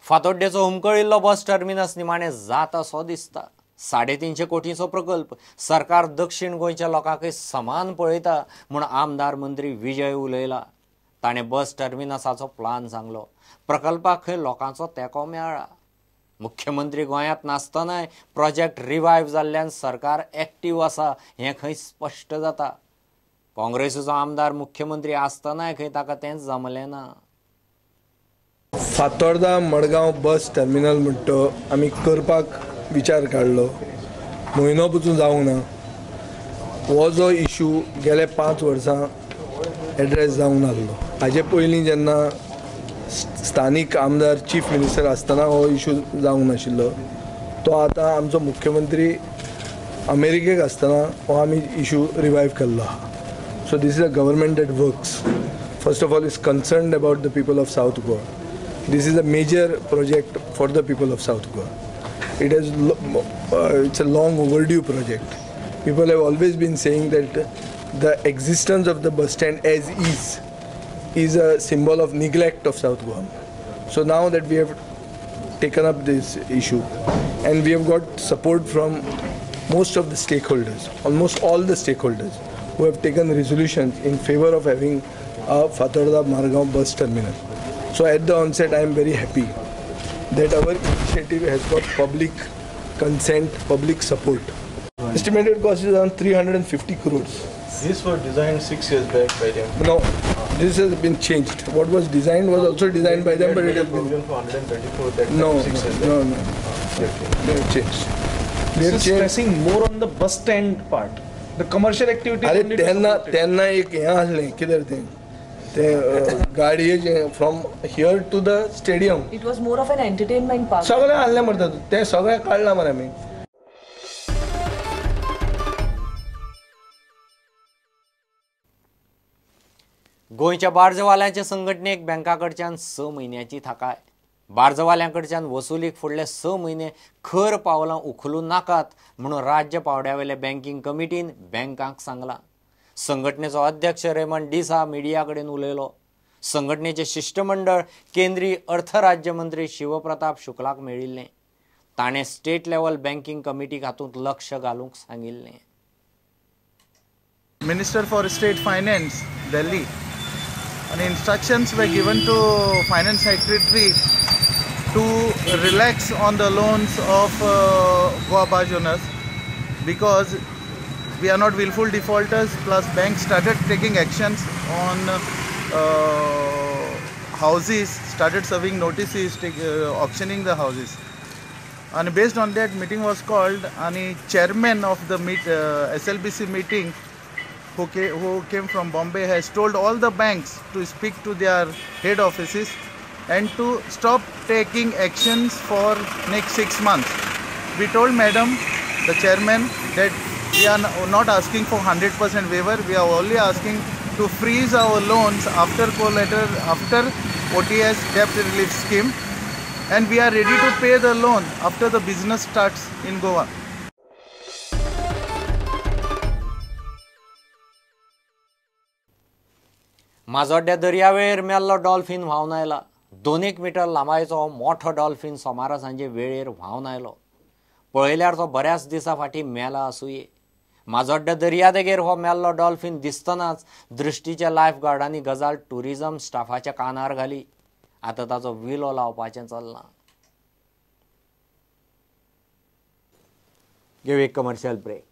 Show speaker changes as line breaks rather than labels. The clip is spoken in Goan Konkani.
फातोड्डेचो हुमकळिल्लो बस टर्मिनस निमाणे जाता सो दिसता. 350 कोटींचो प्रकल्प सरकार दक्षिण गोंयच्या लोकांकय समान पळयता म्हूण आमदार मंत्री विजय उलयला. ताणें बस टर्मिनसाचो प्लान सांगलो. प्रकल्पाक खंय लोकांचो तेंको मेळ्ळा. मुख्यमंत्री गोंयांत नासतनाय प्रोजेक्ट रिवायव जाल्ल्यान सरकार एक्टीव आसा हें खंय स्पश्ट जाता. काँग्रेसीचो आमदार मुख्यमंत्री आसतनाय खंय ताका तेंच जमलें ना.
फातोर्दा मडगांव बस टर्मिनल म्हणटा आमी करपाक विचार काडलो, म्हयनो पसून जावंक ना. हो जो इशू गेले 5 वर्सां एड्रेस जावंक नासलो. हाजे पयलीं जेन्ना स्थानीक आमदार चीफ मिनिस्टर आसतना हो इशू जावंक नाशिल्लो, तो आतां आमचो मुख्यमंत्री अमेरिकेक आसतना हो आमी इशू रिवायव केल्लो आहा. So this is a government that works. First of all is concerned about the people of South Goa. This is a major project for the people of South Goa. It is it's a long overdue project. People have always been saying that the existence of the bus stand as is a symbol of neglect of South Goa. So now that we have taken up this issue and we have got support from most of the stakeholders, almost all the stakeholders who have taken resolutions in favor of having a Fatorda Margao bus terminal. So at the onset, I am very happy that our initiative has got public consent, public support. Estimated cost is around 350 crores.
This was designed 6 years back by them.
No, this has been changed. What was designed was also designed by them, but it has been...
for 134 that
no,
6 years back.
No, no. They have changed.
This is stressing more on the bus stand part. The commercial activity...
अरे तेन्ना एक हें आसलें कितें तें ते गाडयेचें from here to the stadium.
It was more of an entertainment park.
सगळें आहलें मरता तें सगळें काडलां मरे आमी.
गोंयच्या बार्जवाल्यांचे संघटनेक बँका कडच्यान 6 म्हयन्याची थाकाय. बार्जवाल्यां कडच्यान वसुलीक फुडले 6 म्हयने खर पावलां उखलूं नाकात म्हणून राज्य पावंड्यावेले बँकिंग कमिटीन बँकांक सांगलां. संघटनेचो अध्यक्ष रेमंड डिसा मिडिया कडेन उलयलो. संघटनेचें शिश्टमंडळ केंद्रीय अर्थ राज्यमंत्री शिवप्रताप शुक्लाक मेळिल्लें. ताणें स्टेट लेवल बँकिंग कमिटीक हातूंत लक्ष घालूंक सांगिल्लें.
Minister for State Finance, Delhi, and instructions were given to Finance Secretary to relax on the loans of Goa barge owners because we are not willful defaulters, plus banks started taking actions on houses, started serving notices, auctioning the houses. And based on that, meeting was called, and the chairman of the SLBC meeting who came from Bombay has told all the banks to speak to their head offices and to stop taking actions for next 6 months. We told madam, the chairman, that we are not asking for 100% waiver, we are only asking to freeze our loans after collateral, after OTS debt relief scheme, and we are ready to pay the loan after the business starts in Goa.
माजोड्ड्या दर्यावेळेर मेल्लो डॉल्फिन व्हांवन आयला. 2 मिटर लांबायेचो मोठो डॉल्फिन सोमारा सांजे वेळेर व्हांवन आयलो. पळयल्यार तो बऱ्याच दिसा फाटीं मेला आसुये. माजोड्ड्या दर्यादेगेर हो मेल्लो डॉल्फिन दिसतनाच दृश्टीच्या लायफ गार्डांनी गजाल ट्युरिझम स्टाफाच्या कानार घाली. आतां ताचो विलो लावपाचें चल्लां. घेवया एक कमर्शियल ब्रेक.